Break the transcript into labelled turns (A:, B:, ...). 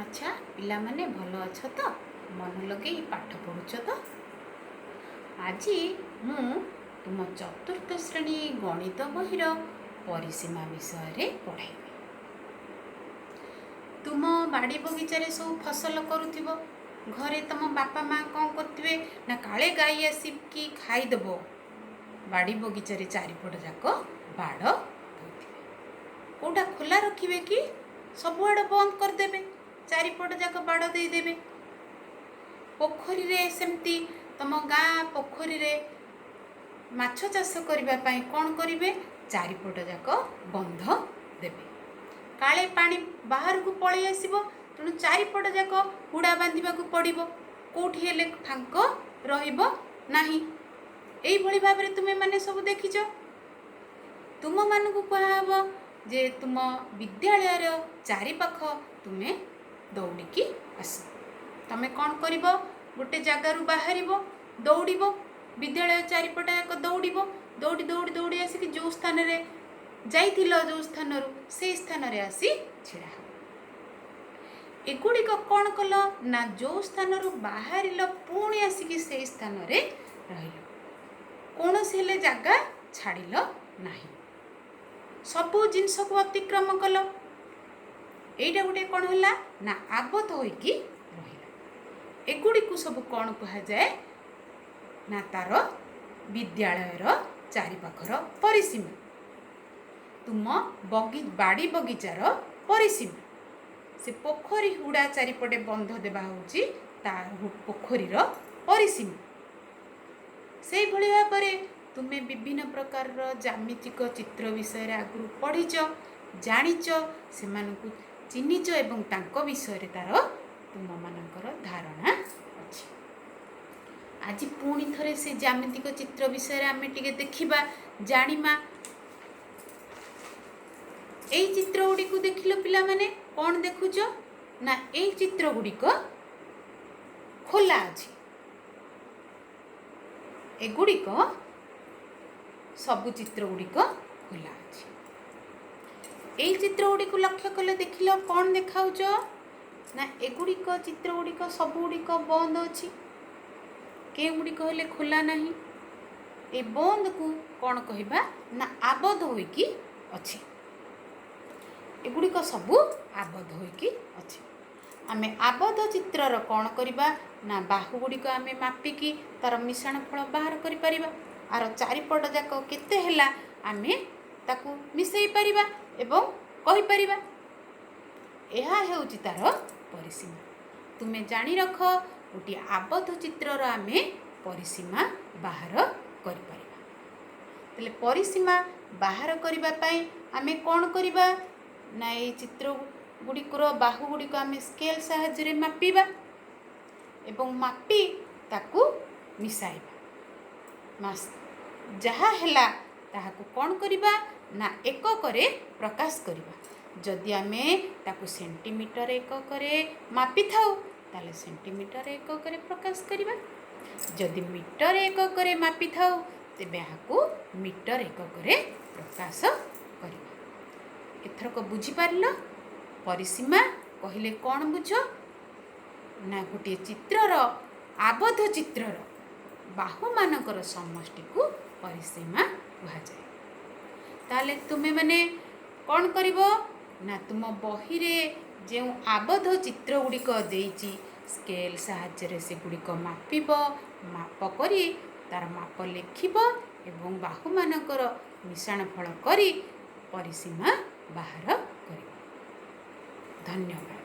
A: ଆଚ୍ଛା ପିଲାମାନେ, ଭଲ ଅଛ ତ? ମନ ଲଗେଇ ପାଠ ପଢ଼ୁଛ ତ? ଆଜି ମୁଁ ତୁମ ଚତୁର୍ଥ ଶ୍ରେଣୀ ଗଣିତ ବହିର ପରିସୀମା ବିଷୟରେ ପଢ଼ାଇବି। ତୁମ ବାଡ଼ି ବଗିଚାରେ ସବୁ ଫସଲ କରୁଥିବ। ଘରେ ତୁମ ବାପା ମା କ'ଣ କରୁଥିବେ ନା, କାଳେ ଗାଈ ଆସିକି ଖାଇଦେବ, ବାଡ଼ି ବଗିଚାରେ ଚାରିପଟ ଯାକ ବାଡ଼ ଦେଉଥିବେ। କେଉଁଟା ଖୋଲା ରଖିବେ କି ସବୁଆଡ଼େ ବନ୍ଦ କରିଦେବେ? ଚାରିପଟ ଯାକ ବାଡ଼ ଦେଇଦେବେ। ପୋଖରୀରେ ସେମିତି, ତୁମ ଗାଁ ପୋଖରୀରେ ମାଛ ଚାଷ କରିବା ପାଇଁ କ'ଣ କରିବେ? ଚାରିପଟ ଯାକ ବନ୍ଧ ଦେବେ। କାଳେ ପାଣି ବାହାରକୁ ପଳେଇ ଆସିବ, ତେଣୁ ଚାରିପଟ ଯାକ ହୁଡ଼ା ବାନ୍ଧିବାକୁ ପଡ଼ିବ, କେଉଁଠି ହେଲେ ଫାଙ୍କ ରହିବ ନାହିଁ। ଏଇଭଳି ଭାବରେ ତୁମେମାନେ ସବୁ ଦେଖିଛ। ତୁମମାନଙ୍କୁ କୁହାହେବ ଯେ ତୁମ ବିଦ୍ୟାଳୟର ଚାରିପାଖ ତୁମେ ଦୌଡ଼ିକି ଆସ। ତମେ କ'ଣ କରିବ? ଗୋଟେ ଜାଗାରୁ ବାହାରିବ, ଦୌଡ଼ିବ, ବିଦ୍ୟାଳୟ ଚାରିପଟ ଯାକ ଦୌଡ଼ିବ। ଦୌଡ଼ି ଦୌଡ଼ି ଦୌଡ଼ି ଆସିକି ଯେଉଁ ସ୍ଥାନରେ ଯାଇଥିଲ, ଯେଉଁ ସ୍ଥାନରୁ, ସେଇ ସ୍ଥାନରେ ଆସି ଛିଡ଼ା ହେବ। ଏଗୁଡ଼ିକ କ'ଣ କଲ ନା, ଯେଉଁ ସ୍ଥାନରୁ ବାହାରିଲ ପୁଣି ଆସିକି ସେଇ ସ୍ଥାନରେ ରହିଲ। କୌଣସି ହେଲେ ଜାଗା ଛାଡ଼ିଲ ନାହିଁ, ସବୁ ଜିନିଷକୁ ଅତିକ୍ରମ କଲ। ଏଇଟା ଗୋଟେ କ'ଣ ହେଲା ନା, ଆବଦ୍ଧ ହୋଇକି ରହିଲା। ଏଗୁଡ଼ିକୁ ସବୁ କ'ଣ କୁହାଯାଏ ନା, ତାର ବିଦ୍ୟାଳୟର ଚାରିପାଖର ପରିସୀମା, ତୁମ ବାଡ଼ି ବଗିଚାର ପରିସୀମା, ସେ ପୋଖରୀ ହୁଡ଼ା ଚାରିପଟେ ବନ୍ଧ ଦେବା ହେଉଛି ତା ପୋଖରୀର ପରିସୀମା। ସେଇଭଳି ଭାବରେ ତୁମେ ବିଭିନ୍ନ ପ୍ରକାରର ଜ୍ୟାମିତିକ ଚିତ୍ର ବିଷୟରେ ଆଗରୁ ପଢ଼ିଛ, ଜାଣିଛ, ସେମାନଙ୍କୁ ଚିହ୍ନିଛ ଏବଂ ତାଙ୍କ ବିଷୟରେ ତାର ତୁମମାନଙ୍କର ଧାରଣା ଅଛି। ଆଜି ପୁଣି ଥରେ ସେ ଜ୍ୟାମିତିକ ଚିତ୍ର ବିଷୟରେ ଆମେ ଟିକେ ଦେଖିବା, ଜାଣିମା। ଏଇ ଚିତ୍ର ଗୁଡ଼ିକୁ ଦେଖିଲ ପିଲାମାନେ, କ'ଣ ଦେଖୁଛ ନା, ଏଇ ଚିତ୍ର ଗୁଡ଼ିକ ଖୋଲା ଅଛି। ଏଗୁଡ଼ିକ ସବୁ ଚିତ୍ର ଗୁଡ଼ିକ ଖୋଲା ଅଛି। ଏଇ ଚିତ୍ର ଗୁଡ଼ିକୁ ଲକ୍ଷ୍ୟ କଲେ ଦେଖିଲ, କ'ଣ ଦେଖାଉଛ ନା, ଏଗୁଡ଼ିକ ଚିତ୍ର ଗୁଡ଼ିକ ସବୁ ଗୁଡ଼ିକ ବନ୍ଦ ଅଛି, କେଉଁ ଗୁଡ଼ିକ ହେଲେ ଖୋଲା ନାହିଁ। ଏ ବନ୍ଦକୁ କ'ଣ କହିବା ନା, ଆବଦ୍ଧ ହୋଇକି ଅଛି। ଏଗୁଡ଼ିକ ସବୁ ଆବଦ୍ଧ ହୋଇକି ଅଛି। ଆମେ ଆବଦ୍ଧ ଚିତ୍ରର କ'ଣ କରିବା ନା, ବାହୁ ଗୁଡ଼ିକ ଆମେ ମାପିକି ତାର ମିଶାଣ ଫଳ ବାହାର କରିପାରିବା। ଆର ଚାରିପଟ ଯାକ କେତେ ହେଲା, ଆମେ ତାକୁ ମିଶାଇ ପାରିବା ଏବଂ କହିପାରିବା ଏହା ହେଉଛି ତାର ପରିସୀମା। ତୁମେ ଜାଣି ରଖ, ଗୋଟିଏ ଆବଦ୍ଧ ଚିତ୍ରର ଆମେ ପରିସୀମା ବାହାର କରିପାରିବା। ତାହେଲେ ପରିସୀମା ବାହାର କରିବା ପାଇଁ ଆମେ କ'ଣ କରିବା ନା, ଏଇ ଚିତ୍ର ଗୁଡ଼ିକର ବାହୁ ଗୁଡ଼ିକ ଆମେ ସ୍କେଲ୍ ସାହାଯ୍ୟରେ ମାପିବା ଏବଂ ମାପି ତାକୁ ମିଶାଇବା। ଯାହା ହେଲା ତାହାକୁ କ'ଣ କରିବା ନା, ଏକକରେ ପ୍ରକାଶ କରିବା। ଯଦି ଆମେ ତାକୁ ସେଣ୍ଟିମିଟର ଏକକରେ ମାପିଥାଉ, ତାହେଲେ ସେଣ୍ଟିମିଟର ଏକକରେ ପ୍ରକାଶ କରିବା। ଯଦି ମିଟର ଏକକରେ ମାପିଥାଉ, ତେବେ ଏହାକୁ ମିଟର ଏକକରେ ପ୍ରକାଶ କରିବା। ଏଥରକ ବୁଝିପାରିଲ, ପରିସୀମା କହିଲେ କ'ଣ ବୁଝ ନା, ଗୋଟିଏ ଚିତ୍ରର, ଆବଦ୍ଧ ଚିତ୍ରର ବାହୁମାନଙ୍କର ସମଷ୍ଟିକୁ ପରିସୀମା କୁହାଯାଏ। ତାହେଲେ ତୁମେମାନେ କ'ଣ କରିବ ନା, ତୁମ ବହିରେ ଯେଉଁ ଆବଦ୍ଧ ଚିତ୍ର ଗୁଡ଼ିକ ଦେଇଛି, ସ୍କେଲ୍ ସାହାଯ୍ୟରେ ସେଗୁଡ଼ିକ ମାପିବ, ମାପ କରି ତାର ମାପ ଲେଖିବ ଏବଂ ବାହୁମାନଙ୍କର ମିଶାଣ ଫଳ କରି ପରିସୀମା ବାହାର କରିବ। ଧନ୍ୟବାଦ।